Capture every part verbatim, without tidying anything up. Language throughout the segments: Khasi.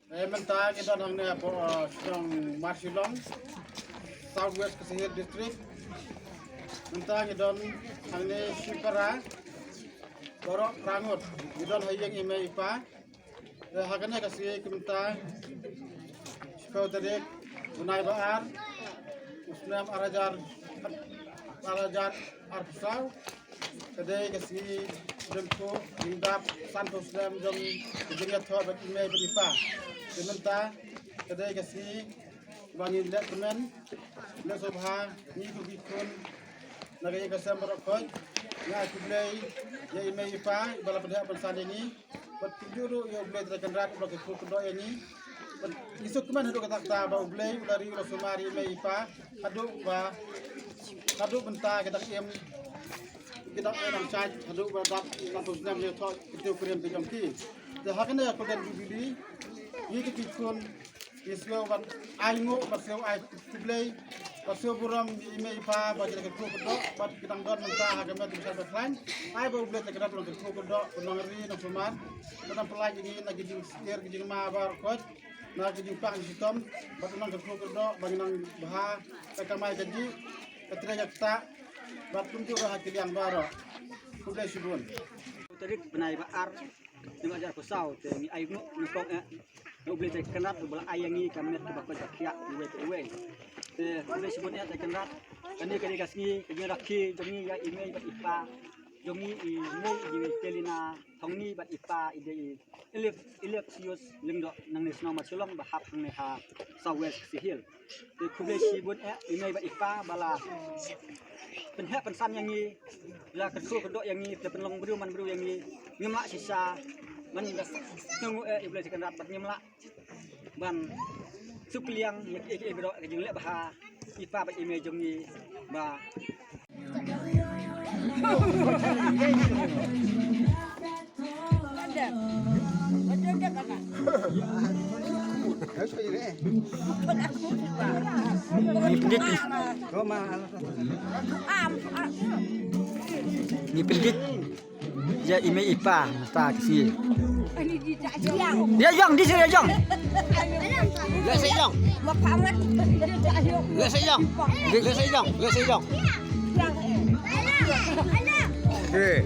Eh, mynta ngi don hangne hapoh, eh, shnong Marshillong, South West Khasi Hills District. Mynta ngi don hangne shipara, baroh phra ngut. Ngi don ha ïing i mei i pa. Eh, ha kane ka sngi mynta, shiphew tarik, bnai ba ar, u snem ar hajar, ar hajar arphew saw. Ka dei ka sngi Lyngkhuh Lyngdap, sanphew snem jong ka jingïathoh bad i mei bad i pa. Te mynta ka dei ka sngi ba ngin leh tymmen, leh sngewbha, ngi kum ki khun na ka ïing ka sem baroh khoit. Nga ai khublei ïa i mei i pa iba la pynheh pynsan ïa ngi. Bad kumjuh ruh ïa U Blei Trai Kynrad uba la kyrkhu kyrdoh ïa ngi. Bad ngi sngewkmen haduh katta katta ba U Blei u la ri u la sumar ïa i mei i pa haduh ba, haduh mynta ki dang im, ki dang im dang shait, haduh ba dap nangtu snem ïathoh ki tiew kurim ki jong ki. Te ha kane ka Golden Jubilee ngi ki khun ngi sngew ban ai nguh, ban sngew ai khublei, ban sngew burom ïa i mei i pa ba ki la kyrkhu kyrdoh bad ki dang don mynta ha ka met ka bsar ba khlaiñ. Ai ba U Blei Trai Kynrad u nang kyrkhu kyrdoh, u nang ri nang sumar, u nang pynlait ïa ngi na ki jingsier ki jingma baroh khoit, na ki jingpang jingshitom, bad u nang kyrkhu kyrdoh ba ngin nang bha ka kamai kajih, ka trei ka ktah, bad kumjuh ruh ha ki liang baroh. Khublei shibun. Tarik bnai ba ar, snem ar hajar arphew saw, te ngi ai nguh nyngkong eh na U Blei Trai Kynrad uba la ai ïa ngi ka met kaba koit ba khiah iwei pa iwei. Te khublei shibun eh Trai Kynrad. Kane ka dei ka sngi ka jingrakhe jong ngi ïa i mei bad i pa jong ngi, i mei i dei i Kelina Thongni bad i pa i dei i Elif, Elixius Lyngdoh, nangne shnong Marshillong ba hap hangne ha South West Khasi Hills. Te khublei shibun eh i mei bad i pa ba la pynheh pynsan ïa ngi, la kyrkhu kyrdoh ïa ngi, te pynlong briew man briew ïa ngi. Ngim lah shisha, ngan da sngewnguh eh ïa U Blei Trai Kynrad bad ngim lah ban suk liang ïa kiei kiei baroh ka jingleh bha i pa bad i mei jong ngi ba. Ni pyndik ni. Ni pyndik. Ïa i mei i pa mynta ka sngi. Ïa jong di sini ïa jong. Ïa sa jong. Ïa sa jong. Ïa sa jong. Ïa sa jong. Ïa sa jong. Okey.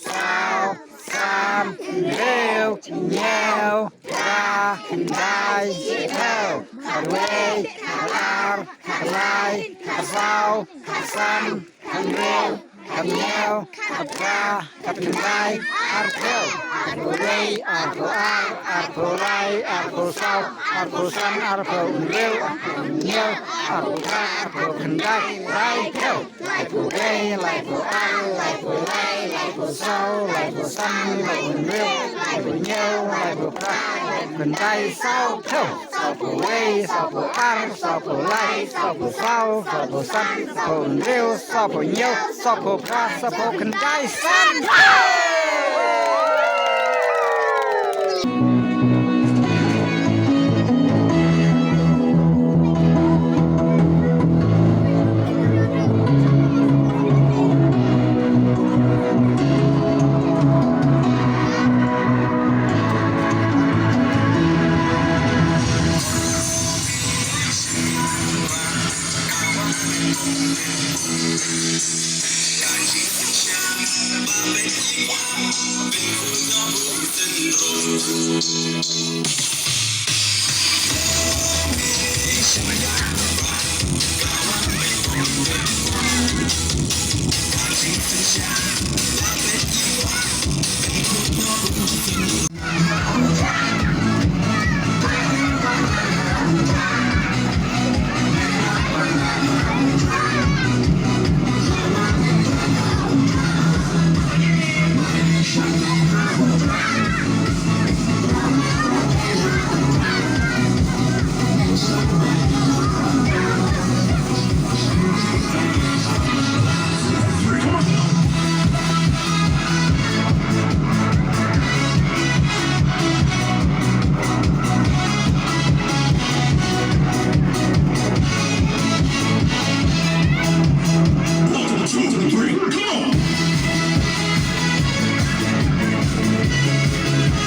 Saw, san, hynriew, hynñiew, phra, khyndai, shiphew, khatwei, khatar, khatlai, khatsaw, khatsan, khathynriew, khathynñiew, khatphra, khatkhyndai, arphew, arphew wei, arphew ar, arphew lai, arphew saw, arphew san, arphew hynriew, arphew hynñiew, arphew phra, arphew khyndai, laiphew. Laiphew wei, laiphew ar, laiphew lai, laiphew saw, laiphew san, laiphew hynriew, laiphew hynñiew, laiphew phra, laiphew khyndai, sawphew. Sawphew wei, sawphew ar, sawphew lai, sawphew saw, sawphew san, sawphew hynriew, sawphew hynñiew, sawphew phra, sawphew khyndai, san.